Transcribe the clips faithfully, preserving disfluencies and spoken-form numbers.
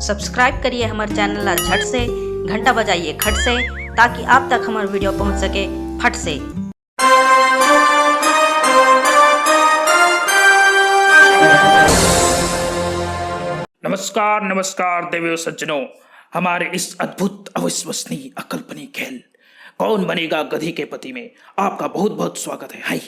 Subscribe करिए हमर channel ला झट से, घंटा बजाइए खट से, ताकि आप तक हमर वीडियो पहुंच सके फट से। नमस्कार, नमस्कार देवियों सज्जनों, हमारे इस अद्भुत, अविश्वसनीय, अकल्पनीय खेल कौन बनेगा गधी के पति में आपका बहुत बहुत स्वागत है। हाय।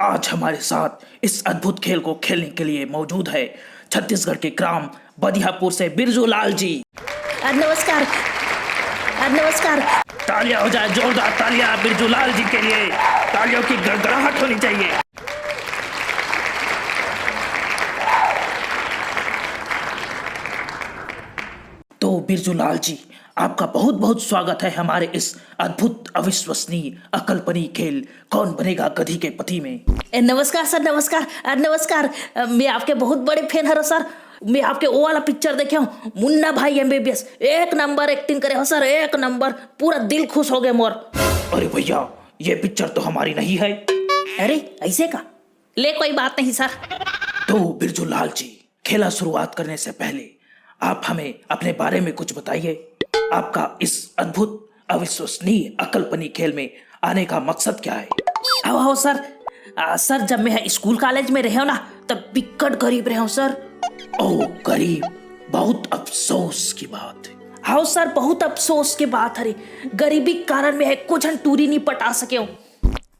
आज हमारे साथ इस अद्भुत खेल को खेलने के लिए मौजूद है छत्तीसगढ़ के ग्राम बदियापुर से बिरजू लाल जी। अ, नमस्कार। अ, नमस्कार। तालियां हो जाए, जोरदार तालियां बिरजू लाल जी के लिए। तालियों की गड़गड़ाहट होनी चाहिए। तो बिरजू लाल जी, आपका बहुत बहुत स्वागत है हमारे इस अद्भुत, अविश्वसनीय, अकल्पनीय खेल कौन बनेगा गधी के पति में। ए, नमस्कार सर, नमस्कार। अ, नमस्कार। अ, मैं आपके बहुत बड़े फैन हरो सर। मैं आपके वो वाला पिक्चर देखे हूँ, मुन्ना भाई एमबीबीएस। एक नंबर एक्टिंग करे हो सर, एक नंबर। पूरा दिल खुश हो गए मोर। अरे भैया, ये पिक्चर तो हमारी नहीं है। अरे, ऐसे का? ले, कोई बात नहीं सर। तो बिरजू लाल जी, खेला शुरुआत करने से पहले आप हमें अपने बारे में कुछ बताइए। आपका इस अद्भुत, अविश्वसनीय, अकल्पनीय खेल में आने का मकसद क्या है? आओ, आओ सर। आ, सर, जब मैं स्कूल कॉलेज में रहे हूँ ना, तब बिकट गरीब रहे हूँ सर। ओ गरीब, बहुत अफसोस की बात है। हाँ सर, बहुत अफसोस की बात है रे। गरीबी के कारण मैं कुछ टूरी नहीं पटा सके हूँ।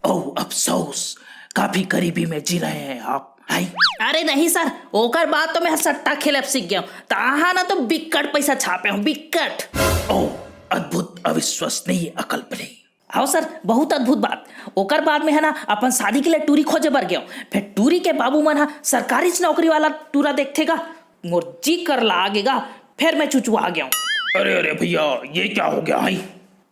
ओ अफसोस, काफी गरीबी में जी रहे हैं आप, हैं? अरे नहीं सर, ओकर बाद तो मैं सट्टा खेलब सीख गया हूँ। तहाँ ना तो बिकट पैसा छापे हूँ, बिकट। ओ अद्भुत, अविश्वसनीय, अकल्पनीय। हाँ सर, बहुत अद्भुत बात। ओकर बाद में है ना, अपन शादी के लिए टूरी खोजे बर गया हूँ। फिर टूरी के बाबू मन हा सरकारी नौकरी वाला टूरा देखथे गा, मोर जी कर लागेगा, फिर मैं चुचुआ गया हूँ। अरे अरे भैया, ये क्या हो गया है?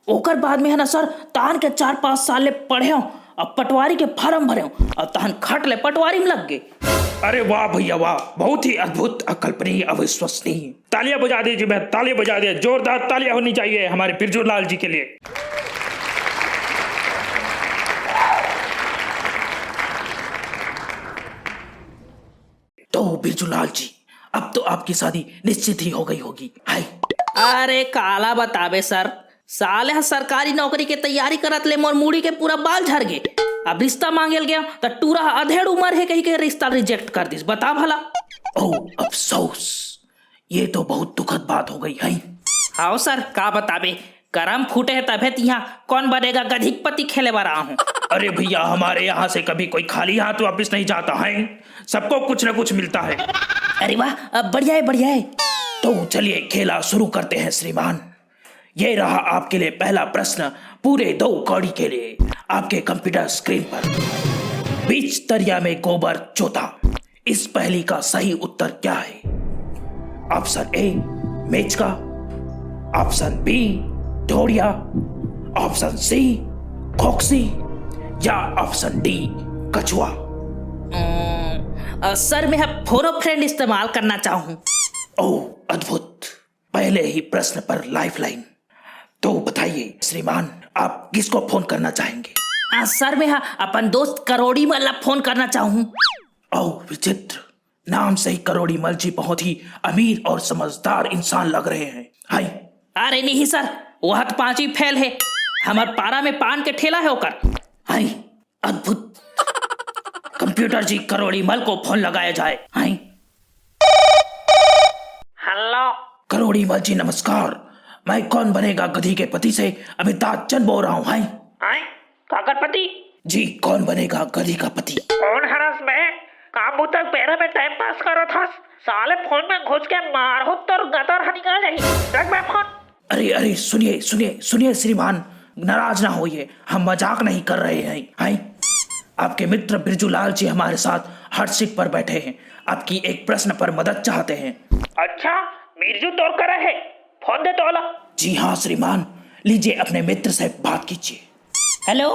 ओकर बाद में है ना सर, तान के चार पाँच साल ले पढ़े हूँ, अब पटवारी के फार्म भरे हूँ, अब तान खट ले पटवारी में लग गए। अरे वाह भैया वाह, बहुत ही अद्भुत, अकल्पनीय, अविश्वसनीय। तालियां बजा दीजिए, मैं तालियां बजा दिया, जोरदार तालियां होनी चाहिए हमारे बिरजू लाल जी के लिए। तो बिरजू लाल जी, अब तो आपकी शादी निश्चित ही हो गई होगी, हाय। अरे काला बताबे सर, साले ह सरकारी नौकरी के तैयारी करत ले मोर मुड़ी के पूरा बाल झर गे। अब रिश्ता मांगे ल गया त टूरा ह अधेड़ उम्र हे कही के रिश्ता रिजेक्ट कर दिस। बता भला। ओ अफसोस, ये तो बहुत दुखद बात हो गई है। हाओ सर, का बताबे, करम फूटे हे तभे तिहा कौन बनेगा गधी के पति खेले बर आए हूँ। अरे भैया, हमारे यहाँ से कभी कोई खाली हाथ वापस नहीं जाता है, सबको कुछ न कुछ मिलता है। अरे वाह, अब बढ़िया है, बढ़िया है। तो चलिए खेला शुरू करते हैं श्रीमान। ये रहा आपके लिए पहला प्रश्न, पूरे दो कौड़ी के लिए आपके कंप्यूटर स्क्रीन पर। बीच दरिया में गोबर चोता, इस पहेली का सही उत्तर क्या है? ऑप्शन ए मेचका, ऑप्शन बी ढोड़िया, ऑप्शन सी खोक्सी या ऑप्शन डी कछुआ। अम, अ, सर, मैं फोन फ्रेंड इस्तेमाल करना चाहूँ। ओ अद्भुत, पहले ही प्रश्न पर लाइफलाइन। तो बताइए श्रीमान, आप किसको फोन करना चाहेंगे? आ, सर, मैं हा अपन दोस्त करोड़ी मल ला फोन करना चाहूँ। ओ विचित्र, नाम से ही करोड़ी मल जी बहुत ही अमीर और समझदार इंसान लग रहे हैं। हाय। अरे नहीं सर, वह तो पांचवी फेल है। हमार पारा में पान के ठेला है ओकर। हाय, अद्भुत। कंप्यूटर जी, करोड़ी मल को फोन लगाया जाए। हाय। हेलो। करोड़ी मल जी नमस्कार, मैं कौन बनेगा गधी के पति से अमिताभ बच्चन बोल रहा हूँ। हाय। आय, काकर पति? जी, कौन बनेगा गधी का पति? कौन हरस बे? काम बूता के बेरा में टाइम पास करत हस? साले फोन में घुस के मारहूँ तोर गतर ह निकल जाही। रख बे फोन। अरे अरे, सुनिए सुनिए सुनिए श्रीमान, नाराज ना होइए, हम मजाक नहीं कर रहे हैं। हैं, आपके मित्र बिरजू लाल जी हमारे साथ हॉट सीट पर बैठे हैं, आपकी एक प्रश्न पर मदद चाहते हैं। अच्छा, बिरजू तोर करा है, फोन दे तो वाला। जी हाँ श्रीमान, लीजिए अपने मित्र से बात कीजिए। हेलो,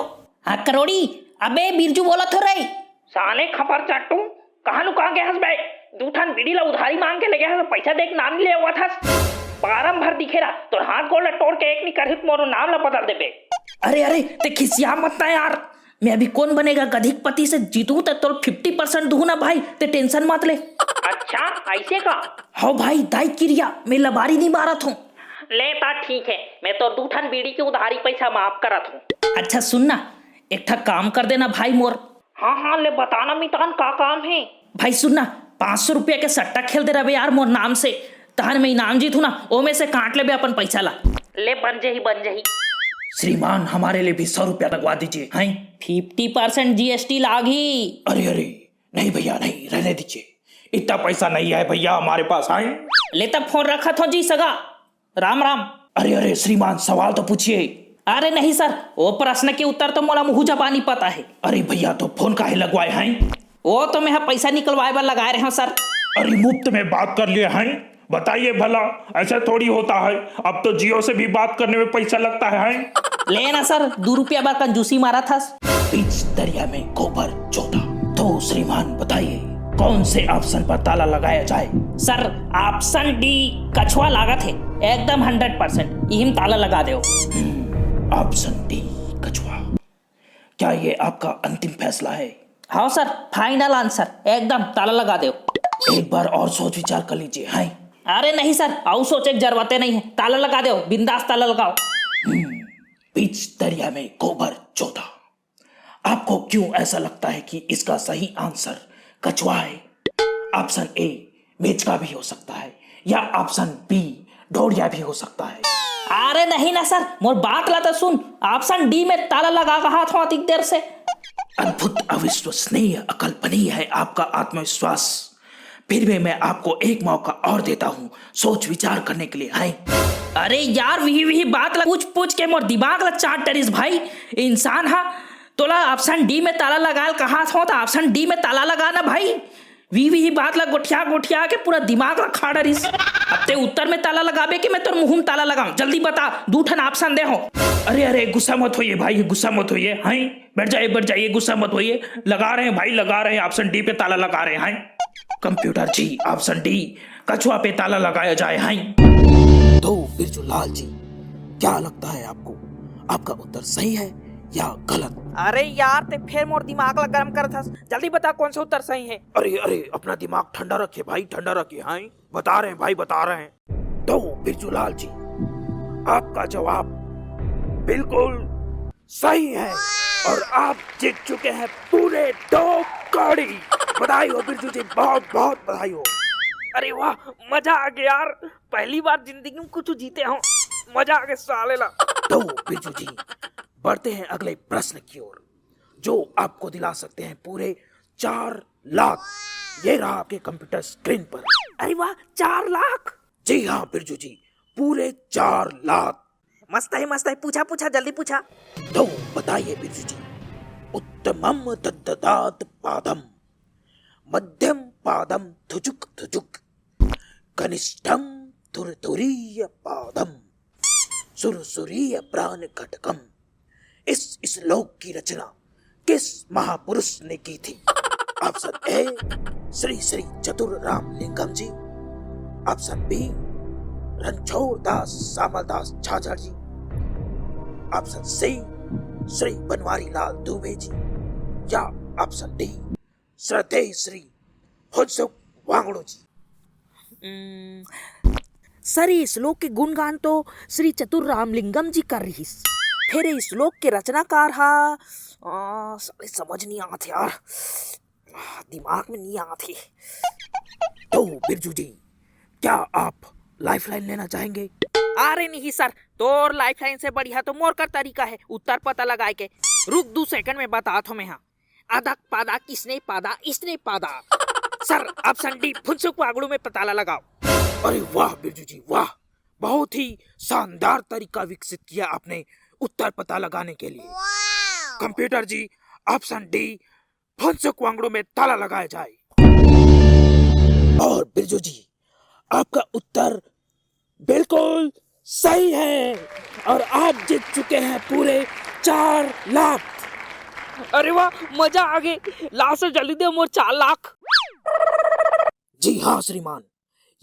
हाँ करोड़ी, अबे बिरजू बोलत हो रे। साले खपर चाटू, कहाँ लुका गे हस बे? दू ठन बीड़ी ला उधारी मांग के लेगे हस, पैसा दे के नाम नहीं लेवत हस। फारम भर दिखे रा, तोर हाथ गोड़ ला तोड़ के एक नहीं करही त मोरो नाम ला बदल देबे। अरे अरे, ते खिसिया मत ना यार, मैं अभी कोन बनेगा गधिक पति से जीतू त तोल फिफ्टी परसेंट दूहूं ना भाई, ते टेंशन मत ले। अच्छा, ऐसे का? हव भाई, दाई किरिया, मैं लबारी नहीं मारत हूँ। ले ता ठीक है, मैं तो दू ठन बीड़ी के उधारी पैसा माफ करत हूँ। अच्छा सुन ना, एक ठा काम कर देना भाई मोर। हाँ हाँ, ले बताना मितान, का काम है? भाई सुन ना, पाँच सौ रुपया के सट्टा खेल दे रहे यार मोर नाम से, तहन मैं इनाम जीतू ना, ओमे से काट लेबे अपन पैसा ला। ले बन जही, बन जही। श्रीमान, हमारे लिए भी सौ रुपया लगवा दीजिए, हैं? फिफ्टी परसेंट जीएसटी लागही। अरे अरे, नहीं भैया, नहीं, रहने दीजिए, इतना पैसा नहीं है भैया हमारे पास, हैं? ले तब फोन रखत हो जी सगा। राम राम। अरे अरे श्रीमान, सवाल तो पूछिए। अरे नहीं सर, वो प्रश्न के उत्तर तो मोला मुहू जबानी पता है। अरे भैया, तो फोन काहे लगवाए हैं? वो तो मैं ह पैसा निकलवाए बर लगाए रहे हूँ सर। अरे मुफ्त में बात कर लिए हैं, बताइए भला, ऐसा थोड़ी होता है। अब तो जियो से भी बात करने में पैसा लगता है, हैं? ले ना सर, दू रुपया बर कंजूसी मारा थस। बीच दरिया में गोबर चोता। तो श्रीमान बताइए, कौन से ऑप्शन पर ताला लगाया जाए? सर, ऑप्शन डी कछुआ लागत है, एकदम हंड्रेड परसेंट, इहिम ताला लगा देव। हम्म, ऑप्शन डी कछुआ। क्या ये आपका अंतिम फैसला है? हाँ सर, फाइनल आंसर, एकदम ताला लगा देव। एक बार और सोच विचार कर लीजिए, हैं? अरे नहीं सर, अउ सोचे के जरूरते नहीं है, ताला लगा देव, बिंदास ताला लगाओ। हम्म, बीच दरिया में गोबर चोता। आपको क्यों ऐसा लगता है कि इसका सही आंसर कछुआ है? ऑप्शन ए मेचका भी हो सकता है, या ऑप्शन बी डोरिया भी हो सकता है। अरे नहीं ना सर, मोर बात ला तो सुन, ऑप्शन डी में ताला लगा कहा था अतिक देर से। अद्भुत, अविश्वसनीय, अकल्पनीय है आपका आत्मविश्वास। फिर भी मैं आपको एक मौका और देता हूँ सोच विचार करने के लिए, हैं? अरे यार, विही विही बात ला पूछ पूछ के मोर दिमाग ला चाट डरिस भाई। इंसान हा, तोला ऑप्शन डी में ताला लगाल कहा था, तो ऑप्शन डी में ताला लगा ना भाई। विही विही बात ला गोठिया गोठिया के पूरा दिमाग ला खा डरिस। अब ते उत्तर में ताला लगाबे कि मैं तोर मुंह में ताला लगाऊं? जल्दी बता, दू ठन ऑप्शन दे हो। अरे अरे, गुस्सा मत होइए भाई, गुस्सा मत होइए, हैं? बैठ जाइए, बैठ जाइए, गुस्सा मत होइए। लगा रहे हैं भाई, लगा रहे हैं, ऑप्शन डी पे ताला लगा रहे हैं। कंप्यूटर जी, ऑप्शन डी, कछुआ पे ताला लगाया जाए, हैं। तो बिरजू लाल जी, क्या लगता है आपको, आपका उत्तर सही है या गलत? अरे यार, ते फेर मोर दिमाग ला गरम करत हस। जल्दी बता, कौन सा उत्तर सही है? अरे अरे, अपना दिमाग ठंडा रखिए भाई, ठंडा रखिए, हैं। बता रहे हैं भाई, बता रहे हैं। तो बिरजू लाल जी, आपका जवाब बिल्कुल सही है और आप जीत चुके हैं पूरे दो कौड़ी। बधाई हो बिरजू जी, बहुत बहुत बधाई हो। अरे वाह, मजा आ गया यार, पहली बार जिंदगी में कुछ जीते हो, मजा आ गया साले ला। तो बिरजू जी, बढ़ते हैं अगले प्रश्न की ओर, जो आपको दिला सकते हैं पूरे चार लाख। ये रहा आपके कंप्यूटर स्क्रीन पर। अरे वाह, चार लाख? जी हाँ बिरजू जी, पूरे चार लाख। मस्त है, मस्त है, पूछा पूछा, जल्दी पूछा। तो बताइए बिरजू जी, उत्तमम दद्ददात पादम, मध्यम पादम थुजुक थुजुक, कनिष्ठम थुरथुरीय पादम, सुरसुरीय प्राण कटकम। इस श्लोक की रचना किस महापुरुष ने की थी? ऑप्शन ए, श्री श्री चतुर राम लिंगम जी। ऑप्शन बी, रणछोड़ दास सामल दास झाझड़ जी। Option C, Shri Banwari Lal Dubey ji. या ऑप्शन डी, श्रद्धेय श्री फुनसुक वांगड़ू जी। हम्म, सर, ये श्लोक के गुणगान तो श्री चतुर राम लिंगम जी कर रहिस। फिर ये श्लोक के रचनाकार हा, आ, साले समझ नहीं आत यार, आ, दिमाग में नहीं आत हे। तो बिरजू जी, क्या आप लाइफलाइन लेना चाहेंगे? अरे नहीं सर, तोर लाइफलाइन से बढ़िया तो मोर कर तरीका है उत्तर पता लगाए के। रुक, दू सेकंड में बतात हो मैं हा। अदक पादा किसने पादा, इसने पादा। सर, ऑप्शन डी फुनसुक वागड़ू में पताला लगाओ। अरे वाह बिरजू जी, वाह, बहुत ही शानदार तरीका विकसित किया आपने उत्तर पता लगाने के लिए। कंप्यूटर जी, ऑप्शन डी फुनसुक वांगड़ू में ताला लगाया जाए। और बिरजू जी, आपका उत्तर बिल्कुल सही है और आप जीत चुके हैं पूरे चार लाख। अरे वाह, मजा आ गई। ला सर, जल्दी दे मोर चार लाख। जी हाँ श्रीमान,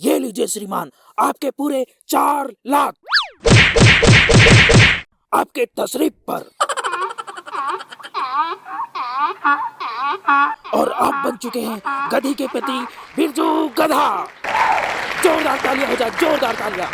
ये लीजिए श्रीमान, आपके पूरे चार लाख। आपके तशरीफ पर। और आप बन चुके हैं गधी के पति बिरजू गधा। जोरदार तालियां हो जाए, जोरदार तालियां।